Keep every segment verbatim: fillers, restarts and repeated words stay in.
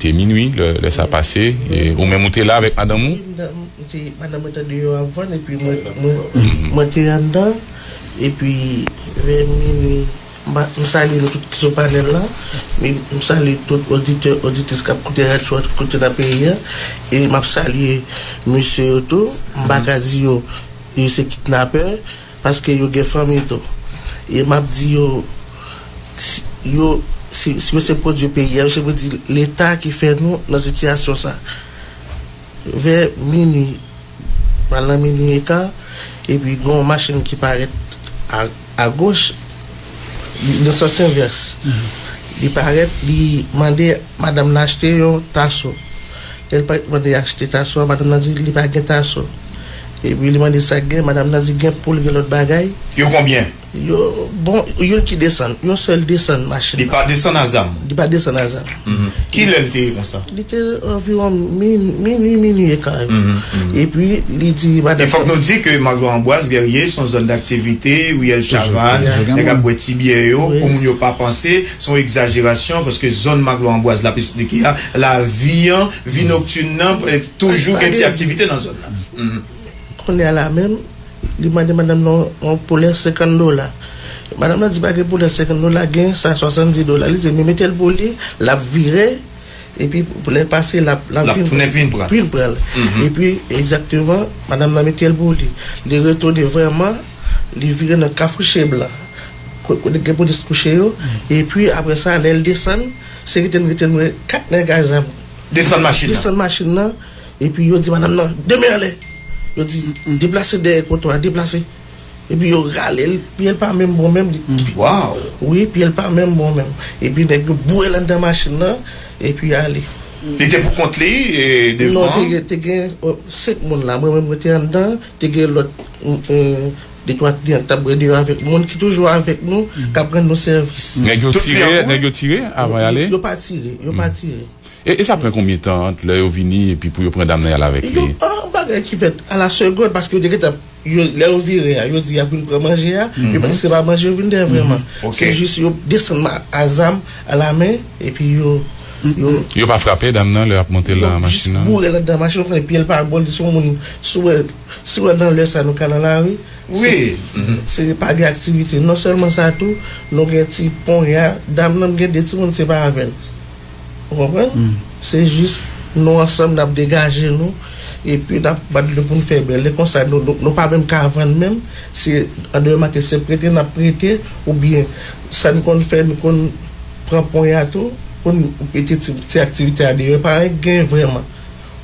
E minui, lè, lè sa pase, e ou menm ou te la avèk madanm ou? Wi, madanm, m te, madanm mwen te deyò ap vann, epi mwen, mwen, mwen te anndan, epi vè minui, m pa, m salye nou tout ki sou panèl la, men m salye tout oditè, oditris k ap koute radyo a, tout kote nan peyi a, e m ap salye mesye yo tou, m pa ka di yo, yo se kidnapè, paske yo gen fanmi tou. E m ap di yo, si, yo, si, si yo se pwodui peyi a, yo se pwodui Leta ki fè nou nan sitiyasyon sa. Vè minui, pral nan minui eka, epi gen yon machin ki parèt a, agoch, li nan sans envès. Li parèt, li mande madanm nan achte yon taso. Lè l pa mande achte taso a, madanm nan di li pa gen taso. Epi li mande sa k gen, madanm nan di gen poul, gen lòt bagay. Yo konbyen? Yo, bon, youn ki desann, yon sèl desann machin nan. Li pa desann a zam? Li pa desann a zam. Mhm. Ki lè l te ye konsa? Li te anviwon min-, minui, minui eka. Mhm, mhm. Epi li di madanm. E fòk nou di ke Maglo Anbwaz Guerrier se yon zòn daktivite, riyèl Chavannes, nèg ap bwè ti byè yo, pou moun yo pa panse, se yon egzajerasyon, paske zòn Maglo Anbwaz l ap esplike a, lavi an, vi noktin nan, eh, toujou gen ti aktivite nan zòn nan. Mhm. Kounye a la menm, li mande madanm nan yon poulè senkant dola. Madanm nan di pa gen poulè senkant dola, gen sa swasanndis dola. Li di, men mete l pou li, l ap vire, epi pou lè l pase, l ap, l ap vin tounen vin pran. Vin pran l. Mhm. Epi, egzakteman, madanm nan mete l pou li. Li retounen vrèman, li vire nan Kafou Cheblan. Ko-, kote gen polis kouche yo. Mhm. Epi, apre sa, lè l desann, se rete n, rete n wè kat nèg a zam. Desann machin nan. Desann machin nan. Epi yo di madanm nan, "Demen anlè." Yo di, "Deplase dèyè kontwa, deplase." Epi yo rale l, pye l pa menm bon menm. Li, Wow! Wi, pye l pa menm bon menm. Epi nèg yo boure l anndan machin nan, epi ale. Li te pou kont li, e, devan? Non, te gen, te gen, o, senk moun la. Mwen menm, mwen te anndan, te gen lòt, mm, mm, de twa kliyan ki t ap bwè deyò avèk moun ki toujou avèk nou, k ap rann nou sèvis. Nèg yo tire, nèg yo tire avan y ale? Yo pa tire, yo pa tire. E, e sa pran konbyen tan ant lè yo vini epi pou yo pran dam nan y al avèk li? Yo, an bagay ki fèt a la segond, paske yo te gentan, yo, lè yo vire a, yo di y ap vin pran manje a, yo pa, se pa manje yo vin dèyè vrèman. Ok. Se jis yo desann ma-, a zam, a la men, epi yo, yo Yo pa frape dam nan lè y ap monte l nan machin nan? Yo jis boure l anndan machin, ou konnen pye l pa bon, li se yon moun, si w wè, si w wè nan lè sa nou ka nan lari, Wi. Se, se pa gen aktivite. Non sèlman sa tou, nou gen ti ponya. Dam nan, m gen de timoun, se pa avè l. Ou konprann? Se jis nou ansanm, n ap degaje nou. Epi n ap bat dlo pou n fè bèl. Lè konsa, nou, nou, nou pa menm ka vann menm. Se andeyò maten, se prete n ap prete. Oubyen, sa n konn fè, nou konn pran ponya tou. Pou n mete ti, ti aktivite a deyò. E pa anyen k genyen vrèman.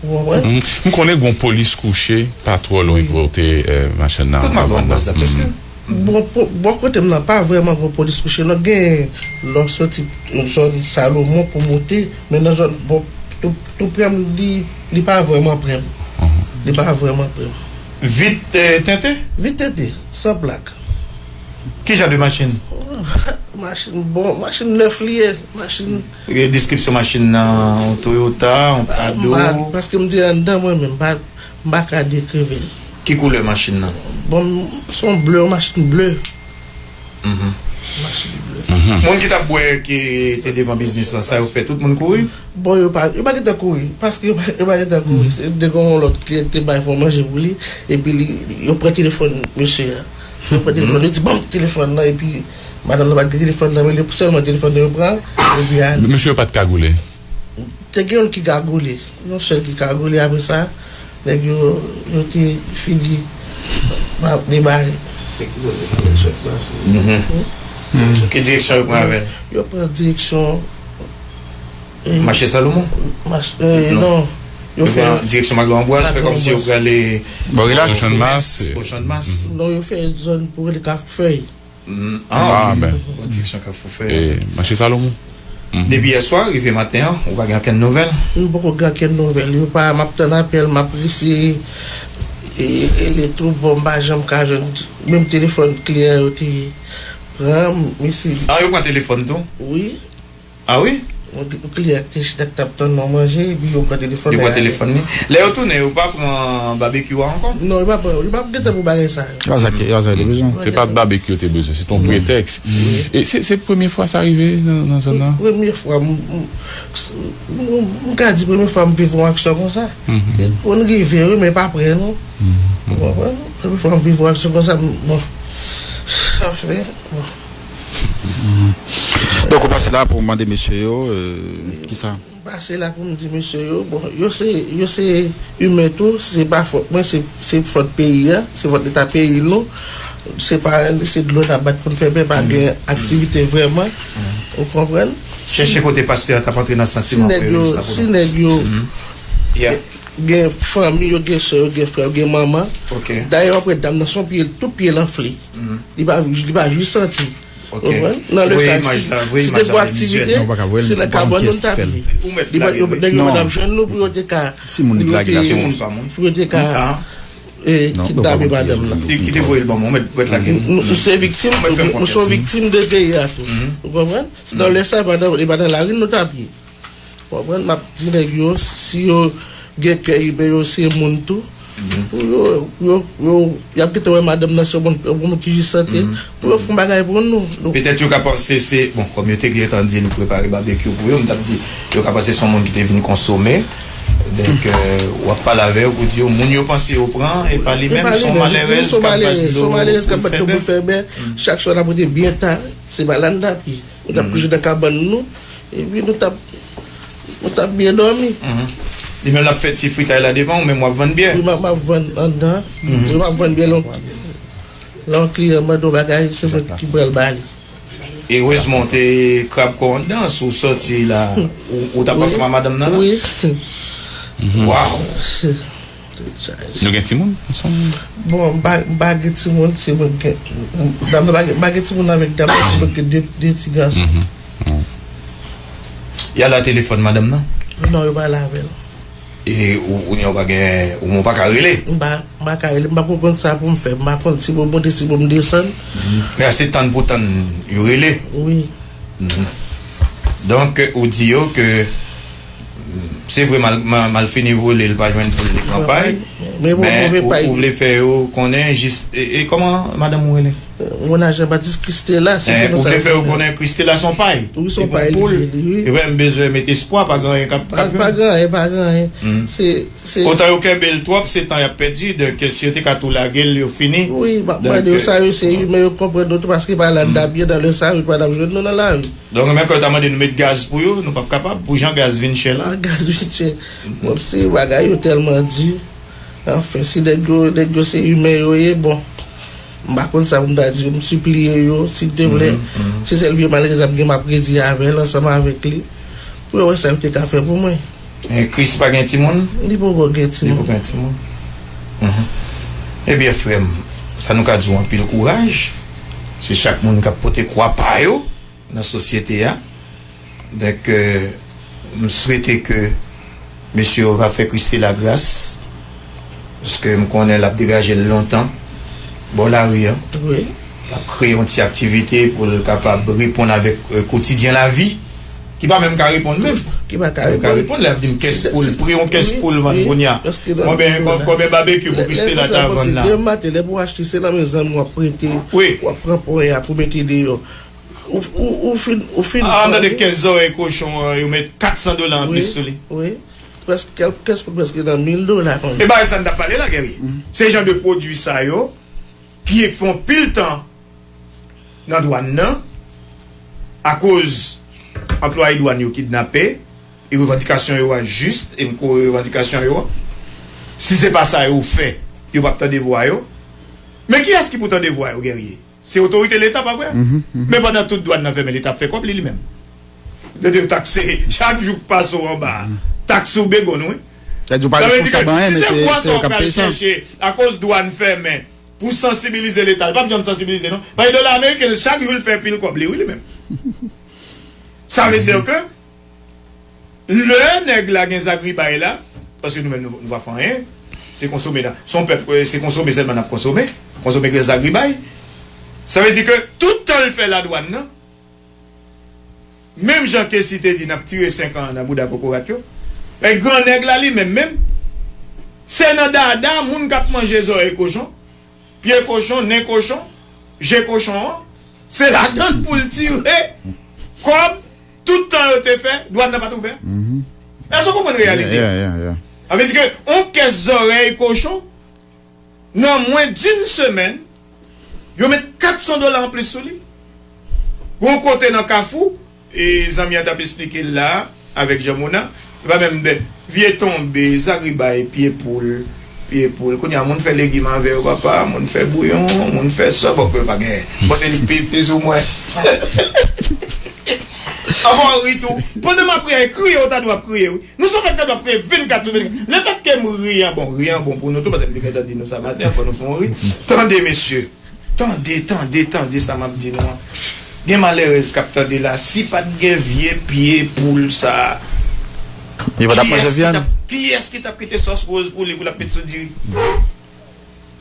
Ou konprann? Mhm. M konnen gon polis kouche pa twò lwen kote, eh, machann nan ap vann nan. Tout Maglo Anbwaz la, prèske. Bon, po-, bò kote m nan, pa vrèman gon polis kouche, non. Gen lè w soti zòn Salomon pou monte, men nan zòn, bò, tou, tou prè m, li, li pa vrèman prè m. Mhm. Li pa vrèman prè m. Vit, eh, tente? Vit tente, san plak. Ki jan de machin? Machin bon, machin nèf li ye, machin. E deskripsyon machin nan, yon Toyota, yon Prado? M pa, paske m te anndan mwen menm, m pa, m pa ka dekrive l. Ki koulè machin nan? Bon, se yon ble, yon machin ble. Mhm. Machin ble. Mhm. Moun ki t ap bwè ki te devan biznis lan, sa yo fè, tout moun kouri? Bon, yo pa, yo pa gentan kouri, paske yo pa, yo pa gentan kouri. Se te gen yon lòt kliyan ki te bay fò manje pou li, epi li, yo pran telefòn mesye a. Yo pran telefòn, yo di, "Ban m telefòn nan," epi madanm nan pa t gen telefòn nan men li, sèlman telefòn nan yo pran, epi ale. Mesye yo pa t kagoule? Te gen youn ki kagoule, yon sèl ki kagoule, apre sa, nèg yo, yo te fini debare. Se ki kote direksyon yo pran? Mhm. Ki direksyon yo pran avè l? Yo pran direksyon, eh, Mache Salomon? Mach-, eh, non. Non. Yo fè pran direksyon Maglo Anbwaz, fè kòmsi yo prale bò Rilaks. Bò Channmas. Bò Channmas. Non, yo fè zòn pou rele Kafou Fèy. Mm, ah, ah, wi. Ben. Bò direksyon Kafou Fèy. Eh, Mache Salomon. Mhm. Depi yèswa, rive maten an, ou pa gen okenn nouvèl? M poko gen okenn nouvèl. Yo pa, m ap tann apèl, m ap eseye, e, rele tou, bon, m pa janm ka jwenn. Menm telefòn kliyan yo te pran, m eseye. Ah, yo pran telefòn tou? Wi. Ah wi? Yon kliyan ki te chita, ki t ap tann nou manje, epi yo pran telefòn. Yo pran telefòn li. Lè yo tounen, yo pa pran babekyou a ankò? Non, yo pa pran, yo pa gentan pou bagay sa yo. Se pa sa ki, se pa sa yo te bezwen. Se pa babekyou yo te bezwen, se t on pretèks. E se, se premye fwa sa rive nan, nan zòn nan? Premye fwa, m, m, m, m ka di premye fwa m viv yon aksyon konsa. Pou n rive, wi, men pa prè, non. Ou konprann? Premye fwa m viv yon aksyon konsa, m, bon. Anfen, bon. Donk, ou pase la pou w mande mesye yo, euh, kisa? M pase la pou m di mesye yo, bon, yo se, yo se imen tou, se pa fòt mwen, se, se fòt peyi a, se fòt leta peyi nou. Se pa, se dlo n ap bat pou n fè pen, pa gen aktivite vrèman. Ou konprann? Chèche kote pastè a t ap antre nan santiman frè Willis la pou nou. Si nèg yo gen fanmi, yo gen sè, yo gen frè, yo gen manman. Dayè, w ap wè dam nan, se yon pye, tout pye l anfle. Li pa, li pa jwi santi. Ou konprann? Nan lè sa, si, si te gwo aktivite, se nan kabann nou n t ap ye. Li pa, yo, nèg yo pa t ap jwenn nou pou yo te ka, pou yo te, pou yo te ka, e, kidnape madanm nan. Ki te voye l ban mwen, ou mèt, mèt lage. Nou, nou se viktim, nou se yon viktim de peyi a tou. Ou konprann? Se nan lè sa, e pa nan, e pa nan lari nou t ap ye. Konprann? M ap di nèg yo, si yo gen kè imen, yo se moun tou, pou yo, yo, yo, y ap gentan wè madanm nan se yon moun, yon moun ki jis sante, pou yo fè yon bagay pou nou. Petèt yo ka panse se, bon, kòm yo te gentan di nou prepare babekyou pou yo, m t ap di, yo ka panse se yon moun ki te vin konsome. Donk, euh, w ap pale avè yo pou di yo, moun yo panse yo pran, e pa li menm, se yon malerèz k ap bat dlo pou l fè bè. Chak swa n ap rete byen ta, se pa la n t ap ye. Nou t ap kouche nan kabann nou, epi nou t ap, nou t ap byen dòmi. Li menm l ap fè ti fritay la devan ou, menm w ap vann byè. Wi, m ap, m ap vann anndan. Wi, m ap vann byè lè yon, lè yon kliyan mande yon bagay, se mwen ki pral ba li. Erezman, w te krab kò w anndan, si w sòti la, ou, ou t ap ansanm ak madanm nan la? Wi. Waw! Nou gen timoun ansanm? Bon, m pa, m pa gen timoun, se mwen ki gen, dam nan pa gen, m pa gen timoun avèk dam nan, se mwen ki gen de, de ti gason. Y ale a telefòn madanm nan? Non, yo pa ale avè l. E ou, ou, ou pa gen, ou pa ka rele? M pa, m pa ka rele, m pa ko konn sa pou m fè, m pa konn si pou m monte, si pou m desann. Men ase tann pou tann yo rele? Wi. Donk, ou di yo ke Se vre, mal, mal, malfini vole, l pa jwenn poul li pran pay. Men ou, ou vle fè yo konnen jis. E, e kòman madanm ou rele? Mona Jean Baptiste Christela, se Christela. Ou vle fè yo konnen Christela se yon pay. Wi, se yon pay li ye, wi. Epi m bezwen met espwa, pa gen anyen k ap, k ap jwenn. Pa gen anyen, pa gen anyen. Se, se. Otan yo kenbe l twòp, se tan y ap pèdi, donk si yo te ka tou lage l, yo fini. Wi, m ap mande yo sa yo se imen, yo konprann nou tou, paske pa la n t ap ye nan lè sa yo, pa t ap jwenn nou nan lari. Donk, menm ke yo ta mande nou met gaz pou yo, nou p ap kapab, pou jan gaz vin chè la. Ah, gaz vin chè. Bon, se bagay yo tèlman di. Anfen, si nèg yo, nèg yo se imen yo ye, bon. M pa konn sa pou m ta di yo, m sipliye yo, silteplè. Se sèl vye malerèz la m gen, m ap redi avè l, ansanm avèk li. Pou yo wè sa yo te ka fè pou mwen. Men Chris pa gen timoun? Li poko gen timoun. Li poko gen timoun. Ebyen, frè m, sa nou ka di w anpil kouraj. Se chak moun k ap pote kwa pa yo nan sosyete a. Donk, euh, m swete ke mesye yo va fè Christela gras, paske m konnen l ap degaje l lontan bò lari a. Wi. L ap kreye yon ti aktivite pou l kapab reponn avèk, euh, kotidyen lavi, ki pa menm ka reponn menm. Ki pa ka reponn. Lè y ap di m kès poul, pri yon kès poul vann kounye a. Konbyen, konbyen babekyou pou Christela ta vann la? Demen maten, lè pou w achte, se nan men zanmi w ap prete, w ap pran pwen a pou mete deyò. Ou, ou, ou fin, ou fin. Ah, m tande kès zòrèy kochon an, yo met kat san dola anplis sou li. Wi, wi. Prèske, kès pou prèske nan mil dola kounye a. E bagay sa n t ap pale la, Guerrier. Se jan de pwodui sa yo ki fè anpil tan nan dwàn nan, akoz anplwaye dwàn yo kidnape, e revandikasyon yo a jis, e m kore revandikasyon yo a. Si se pa sa yo fè, yo p ap tande vwa yo. Men kiyès ki pou tande vwa yo, Guerrier? Se otorite Leta, pa vre? Men pandan tout dwàn nan fèmen, Leta ap fè kòb li, li menm. Tande yo takse, chak jou k pase w anba a, takse w begonn, wi. Sa vle di w pa responsab anyen, men se, se yo k ap peye sa. Chèche, akoz dwàn fèmen, pou sansibilize Leta, li p ap janm sansibilize, non. Paske dola ameriken, chak jou l fè pil kòb li, wi, li menm. Sa vle di ke lè nèg la gen zagribay la, paske nou menm nou, nou pa fè anyen, se konsome la. Se yon pèp, euh, se konsome sèlman n ap konsome, konsome gen zagribay. Sa vle di ke tout tan l fè ladwàn nan, Menm jan Kessy te di n ap tire senk an nan bouda kokorat yo, men gran nèg la li menm menm, se nan dada moun k ap manje zòrèy kochon, pye kochon, nen kochon, je kochon an, se ladan l pou l tire kòb, tout tan yo te fè, dwàn nan pa t ouvè. Èske w konprann reyalite a? Sa vle di ke yon kès zòrèy kochon, nan mwen d'une semaine, yo met kat san dola anplis sou li. Gon kote nan Kafou, e zanmi an t ap esplike l la, avèk Jean Mona, e pa menm bè, vye tonbe, zagribay, pye poul, pye poul. Kounye a, moun fè legim avè yo, papa, moun fè bouyon, moun fè sòs, bon, yo pa genyen. Bon, se li pi, plizoumwen. Anvan ri tou. Pandan m ap ri, kriye, ou ta dwe ap kriye, wi. Nou se yon pèp k ap kriye vennkat sou vennkat. Lefètke m ri an bon, ri an bon pou nou tou, paske m te gentan di nou sa maten an, fò nou fè yon ri. Tande, mesye. Tande, tande, tande sa m ap di nou an. Gen malerèz k ap tande la. Si pa t gen vye pye poul sa a, Li pa t ap manje vyann. Kiyès ki t ap kite sòs woz pou li, pou l ap met sou diri?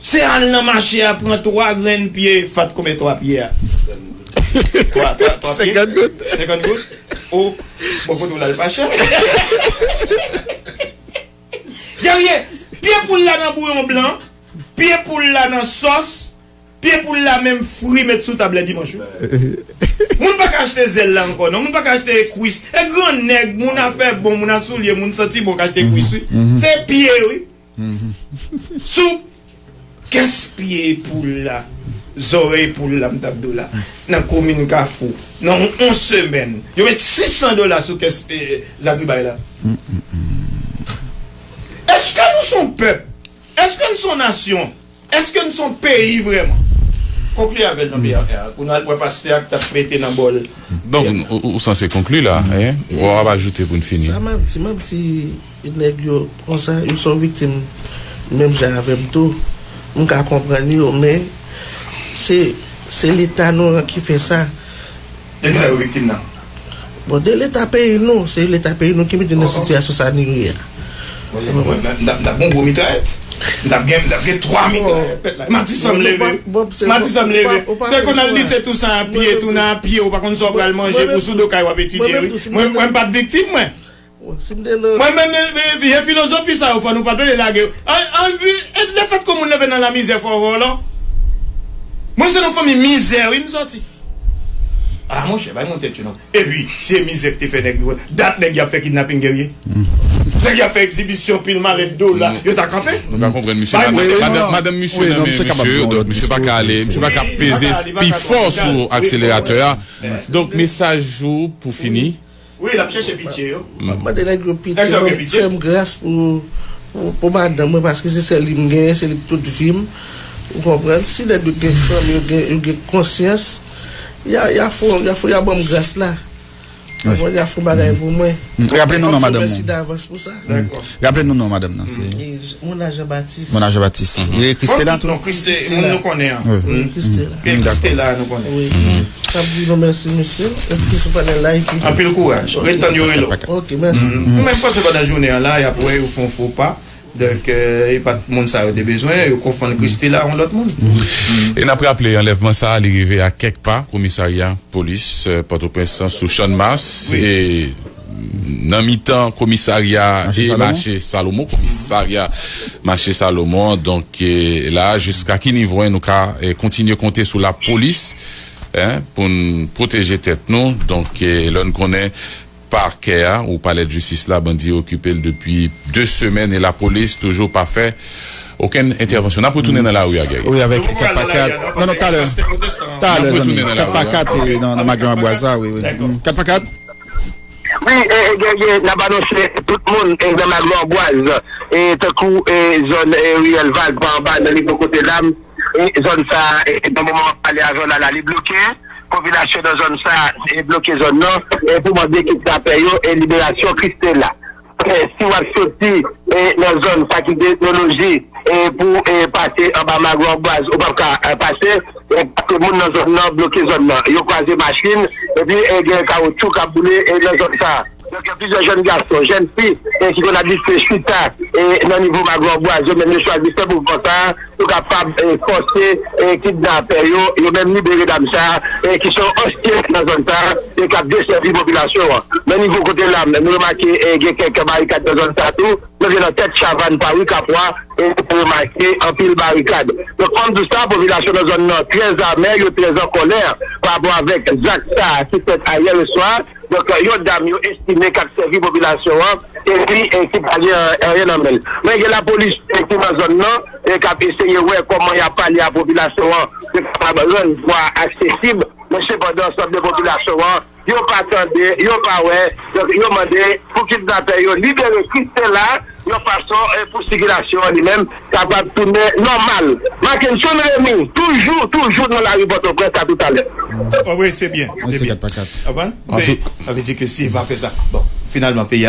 Se al nan mache a, pran twa grenn pye, fat konbyen twa pye a? Twa, twa, twa pye? Senkant goud. Senkant goud? O, bon, kote w la, l pa chè. Guerrier, pye poul la nan bouyon blan, pye poul la nan sòs, pye poul la menm fri met sou tab lè dimanch, wi. Moun pa ka achte zèl la ankò, non. Moun pa ka achte kwis. E gran nèg, moun afè bon, moun a soulye, moun santi bon ka achte kwis, wi. Se pye, wi. Soup, kès pye poul la, zòrèy poul la, m t ap di w la, nan komin Kafou, nan yon, yon semèn, yo met sis san dola sou kès, eh, zagribay la. Èske nou se yon pèp? Èske n se yon nasyon? Èske n se yon peyi vrèman? Konkli avè l nan P R A. Pou n al wè pastè a k t ap mete nan bòl. Donk, ou, ou sanse konkli la, hein? Ou ap ajoute pou n fini. Sa m ap di, m ap di, nèg yo konsa, yo se yon viktim menm jan avè m tou. M ka konprann yo, men se, se Leta nou an ki fè sa. De kisa yo viktim nan? Bon, de Leta peyi nou, se Leta peyi nou ki mete n nan sitiyasyon sa nou ye a. Bon, n ap, n ap, n ap gen yon gwo mitrayèt. N ap gen, n ap gen twa mitrayèt, pèt la. Matisan m leve. Matisan m leve. Te konn al lise tou sa a pye, tou nan pye, ou pa konn sa w pral manje, pou sou do kay w ap etidye, wi. Mwen, mwen, m pa t viktim, mwen. Mwen menm, vye filozofi sa yo, fò nou pa plede lage yo. An, an, vi, e lefètke yon moun leve nan lamizè, fò w vòlò. Mwen se nan fanmi mizè, wi, m sòti. A, monchè, bay moun tèt yo non. Epi, si e mizè k te fè nèg yo, dat nèg y ap fè kidnaping, Guerrier. Nèg y ap fè egzibisyon pil malèt dola, yo ta kanpe. Nou ka konprann misye. Madanm, madanm misye nan men misye, donk misye pa ka ale, misye pa ka peze pi fò sou akseleratè a. Donk, mesaj ou pou fini. Wi, l ap chèche pitye yo. M ap mande nèg yo pitye, fè m gras pou, pou, pou madanm mwen, paske se sèl li m genyen, se li tout vi m. Ou konprann? Si nèg yo gen fanmi, yo gen, yo gen konsyans, y a, y a fè, y a fè, y a ban m gras la. Ou konprann? Y a fè yon bagay pou mwen. Raple nou non madanm nan. Mèsi davans pou sa. Raple nou non madanm nan. Se Mona Jean Baptiste. Mona Jean Baptiste. E Christela tou? Non, Christe-, moun nou konnen an. Wi, Christela. Christela nou konnen. Wi. M ap di nou mèsi, mesye. Epi sou panèl la epi. Anpil kouraj. Ret tann yo rele w. Ok, mèsi. Mwen menm panse pandan jounen an la, y ap wè yo fè yon fo pa. Donk, e pa t moun sa yo te bezwen, yo konfonn Christela a yon lòt moun. E n ap raple, anlèvman sa a, li rive a kèk pa komisarya polis, e, Pòtoprens lan sou Channmas. E nan mitan komisarya e mache Salomon, komisarya mache Salomon. Donk, e, la, jiska ki nivo nou ka, e, kontinye konte sou lapolis, en, pou n pwoteje tèt nou. Donk, e, lè n konnen pakè a ou palè d jistis la, bandi yo okipe l depi de semèn e lapolis toujou pa fè okenn entèvansyon. N ap retounen nan lari a, Guerrier. Wi, avèk kat pa kat. Non, non, talè. Talè, zanmi. Kat pa kat, e, nan, nan Maglo Anbwaz la, wi, wi. Kat pa kat. Wi, e, e, Guerrier, n ap anonse tout moun, e, nan Maglo Anbwaz, e, tankou, e, zòn, e, riyèl Vag pa anba, nan nivo kote Lam, e, zòn sa, e, nan moman m ap pale avè w la, la, li bloke. Popilasyon nan zòn sa, e, bloke zòn nan, e, pou mande kidnapè yo, e, liberasyon Christela. E, si w ap soti, e, nan zòn Fakilte Etnoloji, e, pou, e, pase anba Maglo Anbwaz, ou p ap ka, e, pase, e, paske moun nan zòn nan bloke zòn nan. Yo kwaze machin, epi, e, gen kawotchou k ap boule, e, nan zòn sa. Donk, gen plizyè jèn gason, jèn fi, e, ki konn abitye chita, e, nan nivo Magon Bwa, yo menm yo chwazi fè mouvman sa a, pou kapab, e, fòse, e, kidnapè yo, yo menm libere dam sa a, e, ki se yon ansyen nan zòn sa a, e k ap desèvi popilasyon an. Nan nivo kote la, nou remake, e, gen kèk barikad nan zòn sa a tou, nou gen nan tèt Chavann, Pari, Kapwa, e, nou remake anpil barikad. Donk, kòm di sa, popilasyon nan zòn nan trè amè, yo trè an kòlè pa rapò avèk zak sa a ki fèt ayè swa. Donk, yon dam yo estime k ap sèvi popilasyon an, epi, e, ki pa gen anyen nan men l. Men gen lapolis, e, ki nan zòn nan, e, k ap eseye wè kòman y ap pale a popilasyon an, pou kapab rann vwa aksesib. Men sepandan, ansanm de popilasyon an, yo pa tande, yo pa wè. Donk, yo mande pou kidnapè yo libere Christella, yon fason, e, pou sikilasyon an li menm kapab tounen nòmal. Mackenson Remy, toujou, toujou nan lari Pòtoprens, a toutalè. Oh, wi, se byen. Se byen. Konprann? Sa vle di ke si e pa fè sa, bon, finalman, peyi a